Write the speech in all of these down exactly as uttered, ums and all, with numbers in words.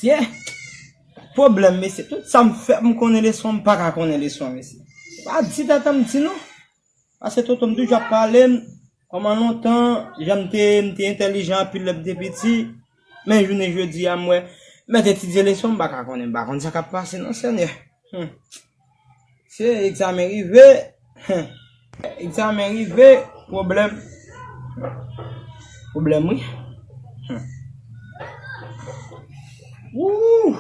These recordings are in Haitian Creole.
Mesye, pwoblèm, mesye. Tout sa m fè pou m konnen leson, m pa ka konnen leson, mesye. Se pa di tata m di non. Paske tonton m toujou ap pale m. Kòman lontan, jan m te, m te entèlijan anpil lè m te piti. Men jounen jodi a, m wè, m mèt etidye leson, m pa ka konnen, m pa konn sa k ap pase non, Senyè. Hmm. Se egzamen rive. Egzamen rive, pwoblèm. Pwoblèm, wi. Wouh!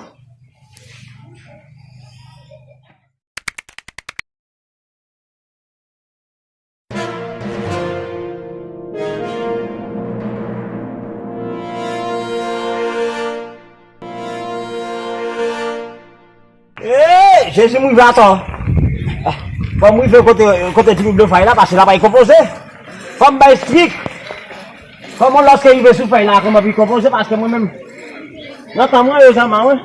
Ee, Jezi, m rive atò. Fò m rive kote, kote Timoun Blo Fay la, paske l ap al konpoze. Fò m bay strik. Kòman lòske rive sou fèy la, kòman pi konpoze, paske mwen menm, nan tan mwen, yo janm an, wi.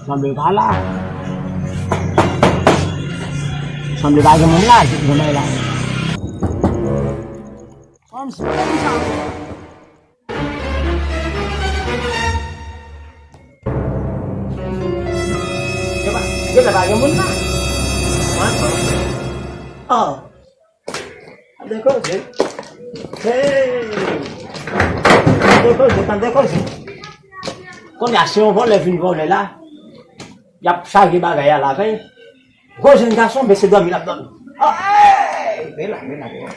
Sanble pa la. Sanble pa gen moun la, gen bay la. Kòmsi, kòmsi. Yo pa, yo pa gen moun la. Oh. Tande koze. Hey. Tande koze, tande koze. Kounye a, si yon vòlè vin vòlè la, y ap chaje bagay a la, wi. Gwo jenn gason, men se dòmi l ap dòmi. Oh, hey! Vin la, vin la, vin la.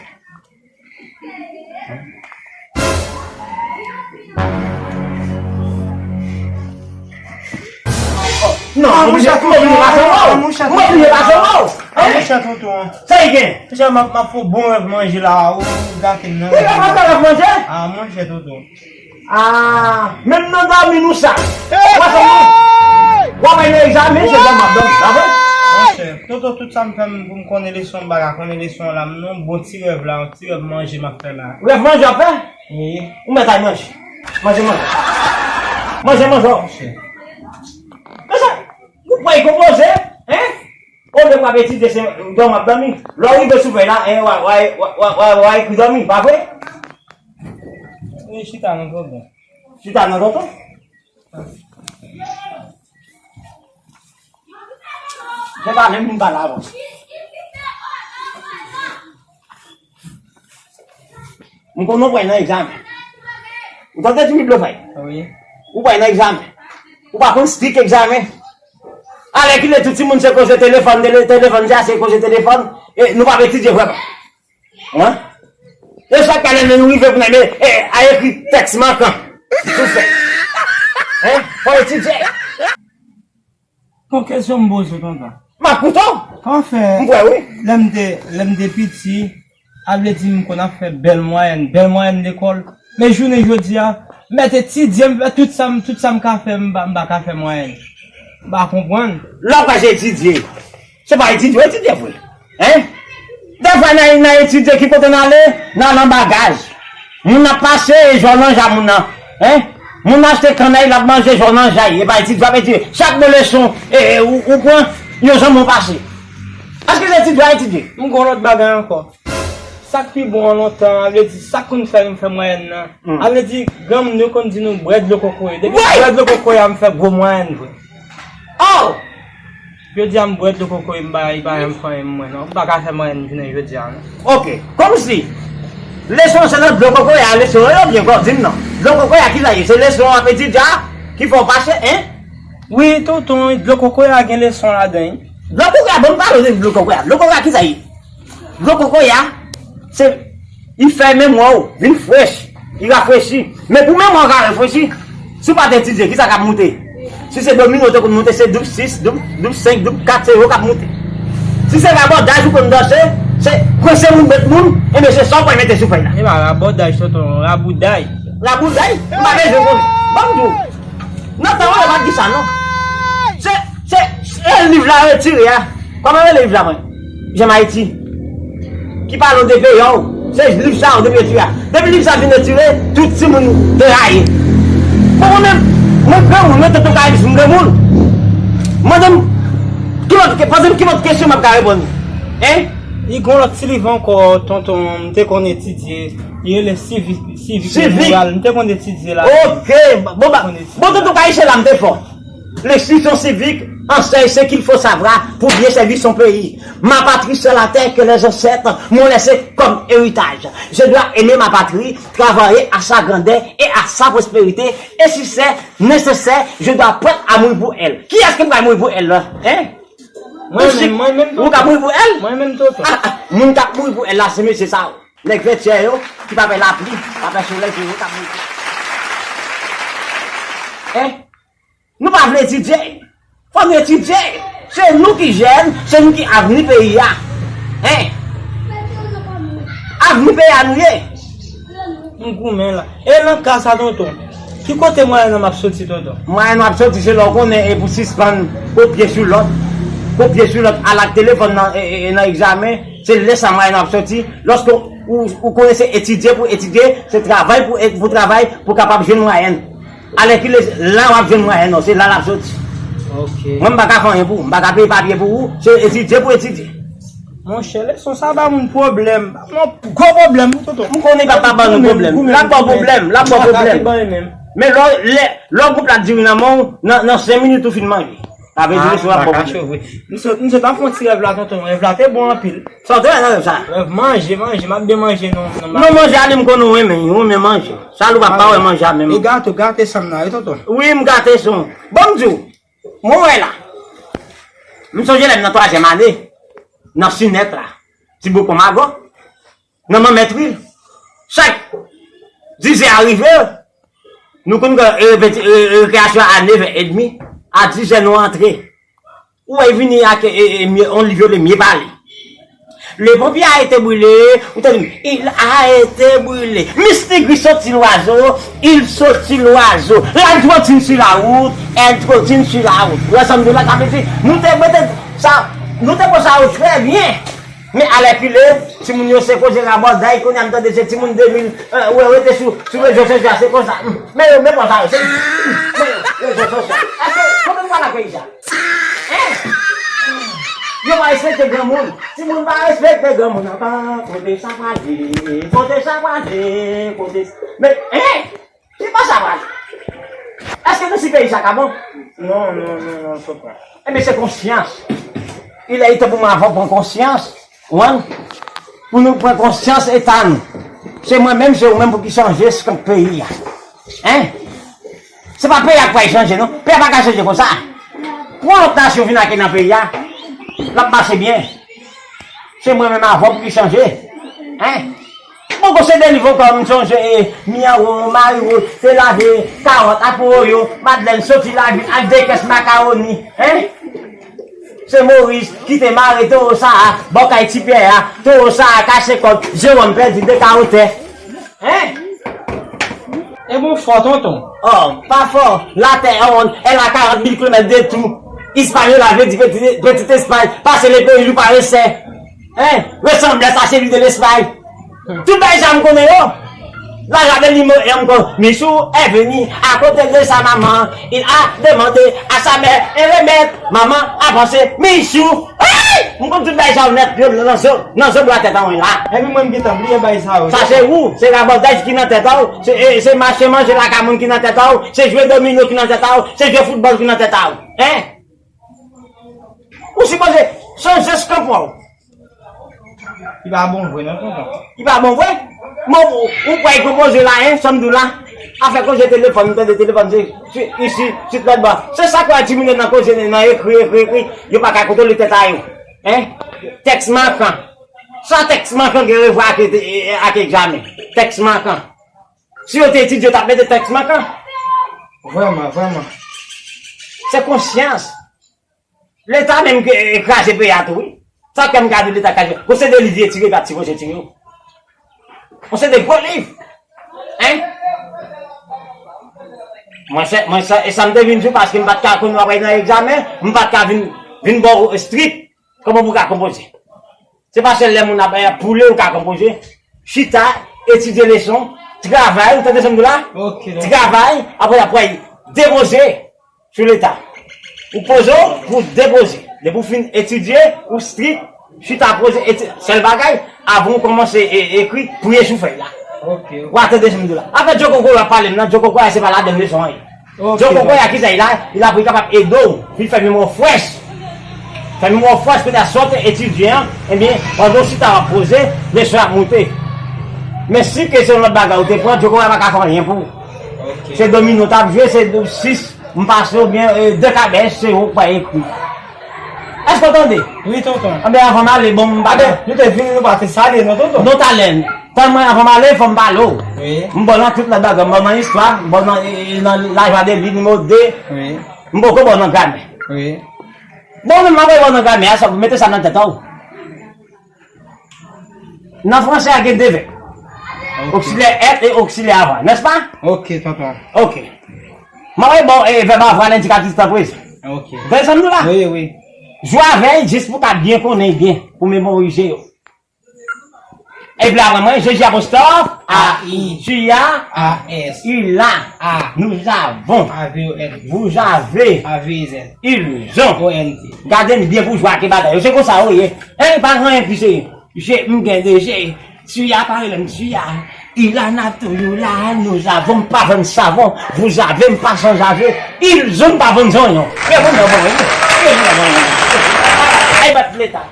Non, ah, mwen oblije, mwen oblije pase w. Mwen oblije pase w. Ah, mwen chè tonton. Sa y gen? Mwen chè, m ap, m ap fè yon bon rèv manje la. Ou gate m nan. Ou pa fè rèv manje? Ah, mwen chè tonton. Ah, menm nan dòmi nou sa. Ou wè sa m di? W ap al nan egzamen, se dòmi m ap dòmi, pa vre? Monchè, tonton, tout sa m fè m pou m konnen leson, m pa ka konnen leson la, m non, bon ti rèv la, yon ti rèv manje m ap fè la. Rèv manje w ap fè? Wi. Ou mèt al manje. Manje, manje. Manje, manje. Monchè. Mesye, ou pral konpoze, hein? Olye w ap etidye, se dòmi w ap dòmi. Lè w rive sou fèy la, hein, w a, w a, w a ekri dòmi, pa vre? Wi, chita nan tonton. Chita nan tonton? Se pa menm moun pale avè w. M konnen w pral nan egzamen. Ou tande Timoun Blo Fay? Wi. Ou pral nan egzamen. Ou pa konn strik egzamen. Alèkile tout timoun se koze telefòn, tele-, telefòn, se ase koze telefòn. E nou p ap etidye vrèman. Hein? E sa k pale men nou rive pou n ale, e, a ekri tèks mankan. Sou fèy. Hein? Fò etidye. Bon, kesyon m poze w, tonton. M ap koute w. Kòman fè, m kwè, wi. Lè m te, lè m te piti, a vle di m konn ap fè bèl mwayèn, bèl mwayèn lekòl. Men jounen jodi a, m mèt etidye, m fè tout sa m, tout sa m ka fè, m pa, m pa ka fè mwayèn. M pa konprann. Lè w pa etidye, se pa etidye w etidye vre. Hein? Dèfwa n a, n a etidye ki kote n ale, n al anba gaz. Moun ap pase e jò nan ja moun nan. Hein? Moun achte kannay, l ap manje jò nan ja y. E pa etidye w ap etidye. Chak bon leson, e, e, ou, ou pran, yon jan moun pase. Èske se etidye w etidye? M gon lòt bagay ankò. Sa k pi bon an lontan, a vle di, sa k konn fè m fè mwayèn nan. Hmm. A vle di, granmoun yo konn di nou bwè dlo kokoye. Depi m bwè dlo kokoye a, m fè gwo mwayèn vre. Oh! Jodi a m bwè dlo kokoye, m pa, li pa janm fè anyen mwen non. M pa ka fè mwayèn jounen jodi a non. Ok, kòmsi leson se nan dlo kokoye a, leson yo byen, kò di m non. Dlo kokoye a ki sa ye? Se leson w ap etidye a ki fè w pase, hein? Wi, tonton, dlo kokoye a gen leson ladan, wi. Dlo kokoye a, bon, m pale w de dlo kokoye a. Dlo kokoye a ki sa ye? Dlo kokoye a, se, li fè memwa w vin frèch, li rafrechi. Men pou memwa w ka rafrechi, si w pa t etidye, kisa k ap moute? Si se domino w te konn moute, se doub sis, doub, doub senk, doub kat, se yo k ap moute. Si se rabòday ou konn danse, se kwense moun, bat moun, enben se sa w pral mete sou fèy la. E pa rabòday, tonton, rabouday. Rabouday? M pa bezwen konnen. Ban m di w. Nan tan w yo pa t di sa non. Se, se, se liv la retire a. Kòman rele liv la mwen? Janm Ayiti. Ki pale w de peyi w. Se liv sa yo te retire a. Depi liv sa fin retire, tout timoun deraye. Bon, mwen menm, mwen granmoun, mwen tonton Kayis, m granmoun. Mande m, ki lòt, poze m ki lòt kesyon m ap ka reponn ou. Hein? Li gon lòt ti liv ankò, tonton, m te konn etidye. Li rele sivik, sivik e moral. M te konn etidye la. Ok. Bon, ba, bon, tonton Kayisyen la, m te fò. L'instruction civique enseigne ce qu'il faut savoir pour bien servir son pays. Ma patrie sur la terre que les ancêtres m'ont laissée comme héritage. Je dois aimer ma patrie, travailler à sa grandeur et à sa prospérité, et si c'est nécessaire, je dois prête à mourir pour elle. Kiyès ki pral mouri pou èl la? Hein? Mwen menm, mwen menm, tonton. Ou ka mouri pou èl? Mwen menm, tonton. Ah, ah, moun k ap mouri pou èl la, se mesye sa yo. Nèg vètyè yo, ki pa pè lapli, pa pè solèy, se yo k ap mouri. Hein? Nou pa vle etidye. Fò nou etidye. Se nou ki jèn, se nou ki avni peyi a. Hein? Avni peyi a nou ye. M goumen la. E nan ka sa, tonton, ki kote mwayen an ap soti, tonton? Mwayen an ap soti, se lè w konnen e pou sispann kopye sou lòt, kopye sou lòt, al ak telefòn nan, e, e, e nan egzamen, se lè sa mwayen an ap soti. Lòske ou, ou konnen se etidye pou etidye, se travay pou, pou travay, pou kapab jwenn mwayen. Alèkile, la w ap jwenn mwayen an, se la l ap soti. Ok. Mwen, m pa ka fè anyen pou ou, m pa ka peye papye pou ou, se etidye pou etidye. Monchè, leson sa ba moun pwoblèm. Ba moun gwo pwoblèm, wi, tonton. M konnen l ap ba nou pwoblèm. L ap ba w pwoblèm, l ap ba w pwoblèm. Men lè, lè, lè gwoup la diri nan men w, nan, nan senk minit ou fin manje. Sa vle di leson ap ba w pwoblèm. M sot, m sot ap fè yon ti rèv la, tonton. Rèv la te bon anpil. Sa w te wè nan rèv sa? Rèv manje, manje. M ap byen manje, non, non. Non, manje a li, m konnen w renmen, w renmen manje. Sa lou pa, pa wè manje a menm. E gato, gate san m nan, wi, tonton. Wi, m gate san w. Bon, m di w, mwen wè la. M sonje lè m nan twazyèm ane, nan Sinèt la, ti bouko mago, nan Manmèt wi. Chak dizè a rive, nou konn gen, e, repeti-, e, e, rekreyasyon a nevè edmi, a dizè nou antre. Ou wè, vini ak, e, e, mye, on liv yo le mye pale. Le pompier a été brûlé, ou tande, il a été brûlé. Mistigri soti lwazo, il soti lwazo. La trottine sur la route, elle trottine sur la route. Ou wè sa m di w la, sa vle di, nou te mete sa, nou te pran sa yo trè byen. Men alèkile, timoun yo se koze rabòday, kounye a m tande se timoun de mil, e, ou wè, rete sou, sou rezo sosyo a, se konsa. Men yo, men konsa yo, se, men yo, rezo sosyo. Èske, kote nou pral ak peyi sa? Hein? Yo pa respekte granmoun. Timoun pa respekte granmoun ankò. Kote sa prale? Kote sa prale? Kote sa? Men, hein? Ki pa sa prale? Èske nou si peyi sa ka bon? Non, non, non, non, se pa. Ebyen, se konsyans. Il est temps pou mwen avè w pran konsyans. Ou konprann? Pou nou pran konsyans eta nou. Se mwen menm, se ou menm pou ki chanje skank peyi a. Hein? Se pa peyi a k pral chanje, non. Peyi a pa ka chanje konsa. Pran lòt nasyon vin ake nan peyi a. L ap mache byen. Se mwen menm avè w pou ki chanje. Hein? Bon, konse de liv ankò, m sonje, e, Miyawo, Mario, te lave kawòt ak Woyo, Madlèn soti lavil ak de kès makawoni. Hein? Se Moris ki te mare towo sa a bò kay Ti Pyè a. Towo sa a kase kòd, Jewòm pèdi de kawotè. Hein? E bon fò, tonton. Oh, pa fò. La terre est ronde, elle a quarante mille kilomètres de tour. Hispaniola vle di petit, petit Espagne, pase le pays du parisien. Hein? Ressemblance à celui de l'Espagne. Tout bagay sa m konnen yo. La rabe limo e ankò. Michou est venu à côté de sa maman. Il a demandé à sa mère un remède. Maman a pensé Michou. Hey! M konn tout bagay sa yo nèt, yo nan zo, nan zo bwa tèt an wi la. Epi mwen m gentan bliye bagay sa yo. Sa se ou, se rabòday ki nan tèt an, se, e, se mache manje lakay moun ki nan tèt an, se jwe domino ki nan tèt an, se jwe foutbòl ki nan tèt an. Hein? Ou sipoze chanje skanp ou. Li pa bon vre, non, tonton. Li pa bon vre? Bon, ou, ou kwè konpoze la, hein, sa m di w la? Afè koze telefòn, m tande telefòn, se, se isi, sit lòt bò. Se sa k wè timoun yo nan koze, nan ekri, ekri, ekri. Yo pa ka kontwole tèt a yo. Hein? Tèks mankan. Sa tèks mankan gen revwa ak, ak egzamen? Tèks mankan. Si yo te etidye, yo t ap mete tèks mankan. Vrèman, vrèman. Se konsyans. Leta menm ke, e, kraze peyi a tou, wi. Sa k fè m ka di Leta kraze. Gon seri de liv retire, pa ti gon retire yo. Gon seri de gwo liv. Hein? Mwen se, mwen se, e sa m te vin di w, paske m pa t ka konn w ap al nan egzamen, m pa t ka vin, vin ba w estrik. Kòman pou w ka konpoze? Se pa sèl lè moun ap, eh, poule ou ka konpoze. Chita, etidye leson, travay, ou tande sa m di w la? Ok, dakò. Travay, apre, apre, depoze sou Leta. Ou poze w pou w depoze. Depi w fin etidye, ou strik, chita poze, eti-, sèl bagay, avan w kòmanse e-, ekri, priye sou fèy la. Ok. W a tande sa m di w la. Afè Djo Koko w ap pale m nan, Djo Koko a se pa ladann leson an ye. Ok, Djo Koko a papa. Kisa l la, l ap kapab ede w, vin fè memwa w frèch. Fè memwa w frèch, kounye a sa w te etidye an, ebyen, pandan w chita w ap poze, leson ap moute. Men si ke se yon lòt bagay ou te pran, Djo Koko a pa ka fè anyen pou ou. Ok. Se domino t ap jwe, se sis, m pase oubyen, e, de kabèch, se ou k pa ekri. Èske w tande? Wi, tonton. Anben, avan m ale, bon, m pa... Anben, nou te vini, nou pa te salye, non, tonton? Non, talè. Tan mwen, avan m ale, fò m pale w. Wi. M ba w nan tout lòt bagay, m ba w nan istwa, m ba w nan, e, e, nan lajwa de vi nimewo de. Wi. M poko ba w nan gramè. Wi. Bon, men m ap ba w nan gramè a, sa, mete sa nan tèt ou. Nan franse a gen de vèb. Ok. Oksilè èt e oksilè ava, nèspa? Ok, tonton. Ok. M ap ba w, e, vèb ava nan endikatif tan prezan. Ok. Prezan nou la? Wi, wi. Jwe avè l jis pou w ka byen konnen l byen, pou memorize yo. Epi la, mwen, J J apostwòf, A I, tu as, A S, il a, A, nous avons, A V O N, vous avez, A V Z, ils ont. O N T. Gade m byen pou jwe ak bagay yo. Se konsa yo ye. Hein, pa gen anyen pi serye. Je, m gen de je. Tu as, pa rele m tu as. Il a, n ap toujou la, nous avons, m pa vann savon, vous avez, m pa san zave, ils ont, m pa vann zonyon. Reponn mwen bon, wi. Reponn mwen bon, wi. Ay, bat leta.